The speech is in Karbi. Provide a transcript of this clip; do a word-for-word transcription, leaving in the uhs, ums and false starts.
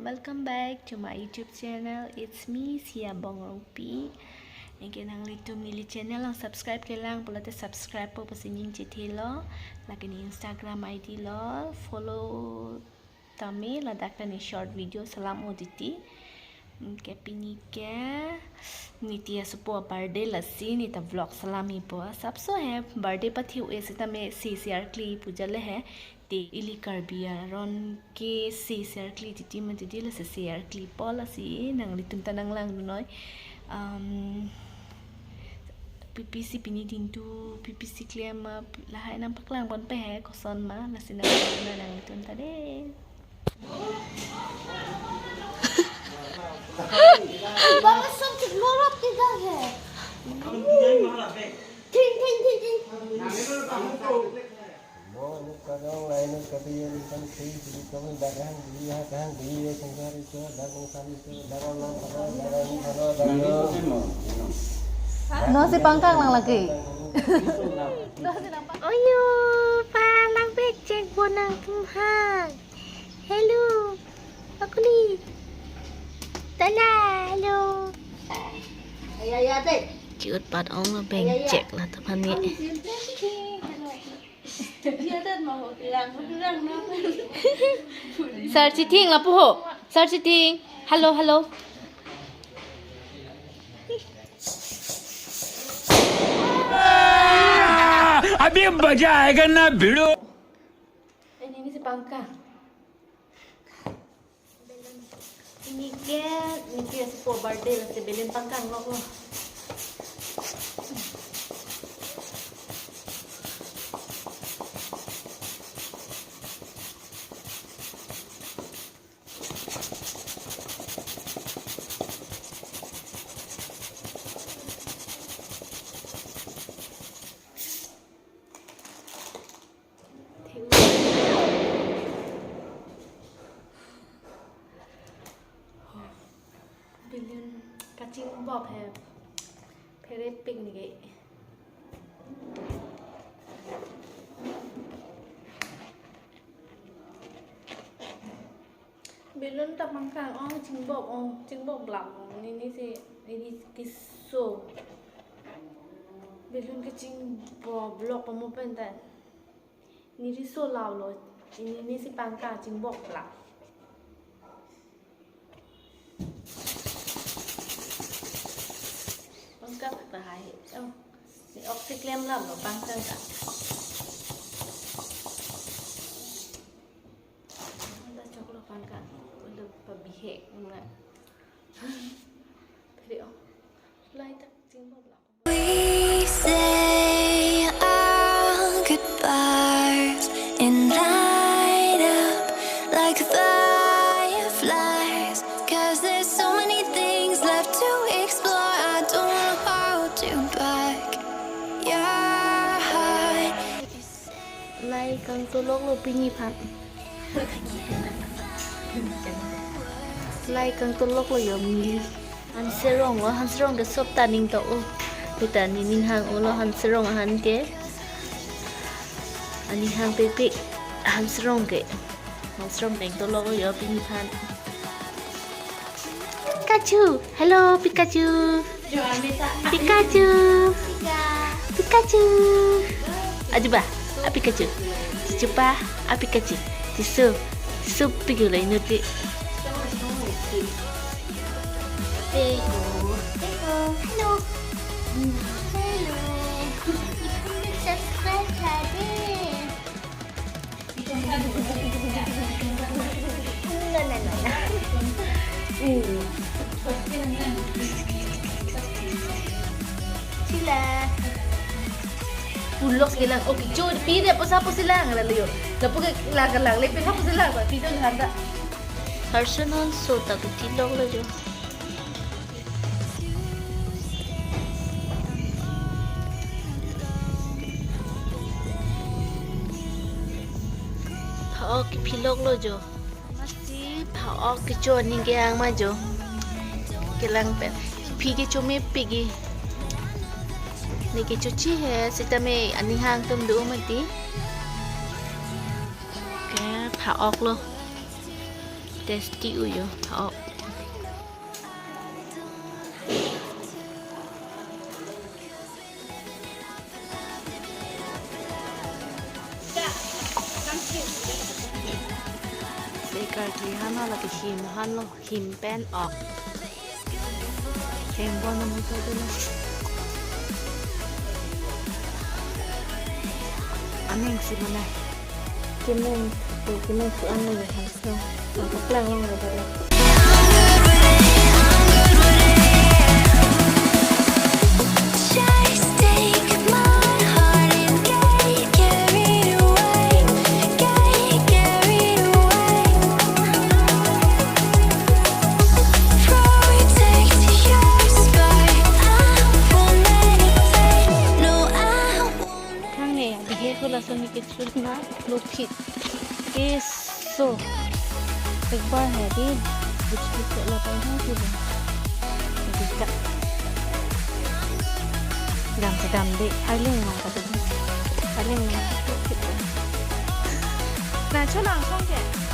Welcome back to my YouTube channel. It's me, Sia Bongrongpi. Anke nanglitum neli channel along subscribe kelang pulote subscribe po pusi ning chethelo. Lake ne Instagram I D lo follow tame, ladak ta ne short video Salam O T T. Anke pini ke Niti asopo birthday lasi neta vlog salam hipo. Asapso he birthday pathiu-e sitame se se arkli puja le he. Te ili Karbi aron ke se se arkli titi mati di, lasi se se arkli po, lasi nanglitum ta nanglangdun noi. Um, P P C pini dingtu, P P C klem ma, lahai nangpaklang ponpe he koson ma, lasi nang, nanglitum ta de. बाबा सब चीज मोर आपके घर है। ठीक, ठीक, ठीक, ठीक। Mo anu kadong lain kadi yang kan si jadi kami barang di ya kan di ya sengkar itu dagang sari itu dagang lo pada dagang pada dagang. No si pangkang lang lagi. Oyo, palang becek bonang tumhang. Hello. Akuli. Tala, hello. Aya, aya, te. Cute pat ong lo beng cek la ta pani. Sar Chithing lapu ho. Sar Chithing. Hello, hello. अभी मजा आएगा ना भिड़ो. Ini ni si pangkang. Ini ke, ini ke si po birthday lasi balloon pangkang lo ko. Balloon kachingbop he phere pik ni ke. Balloon ta pangkang ong, chingbop ong, chingbop lam ong, nini si, nini keso. Balloon kachingbop lok pamu pen ta. Nini riso lau lo, nini si pangkang chingbop lam. Pangkang ta hai, oh, ni oxygen lam lo pangkang ta. Anta choklo pangkang, udah pabihek, enggak. Pwede, oh, lai tak chingbop lam. We say our goodbyes and light up like fireflies. 'Cause there's so many things left to explore. I don't wanna hold you back. Your heart. Lai kangtolok lo pini phan. Lai kangtolok lo yo mili. Hanserong lo, Hanserong ke sop ta ning to o. Kita ni ning hang o lo Hanserong ahan ke. Ani hang pepik Hanserong ke. Hanserong kangtolok lo yo pini phan. Pikachu, hello Pikachu. Pikachu. Pikachu. Ajuba, a Pikachu. Chichupa, a Pikachu. Chisu, chisu pigula inuti. Pego, pego, hello. Hello. Subscribe kare. No, no, no, no. Hmm. Sila. Pulok silang. Okay, jo, pide po sa po silang, ala liyo. Lapu ke lang lang le pin po silang, ba pide lang ta. Personal so ta kutilok lo jo. Pha-ok kephi lok lo jo. Masi pha-ok kecho aning ke-ang ma jo. Kelang pen. Kephi kecho mepik ke. Ne kechochi he sitame aning hang atum do mati. Ke pha-ok lo. Tasty uyo. Oh. Sekarki hana lagi him hanlo, him pen ok. Him bon namu to dulu. Aning si mana? Kemeng, kemeng su anu ya, han song. Ang kaplang lang ya, dada. Thangne ya, bihe ko lason ni kechul na, lo phit. Keso. Ekbar hai di, biskit ke lapang hai di. Dam si dam de, aling nang kata di. Aling nang. Na, cholang song ke.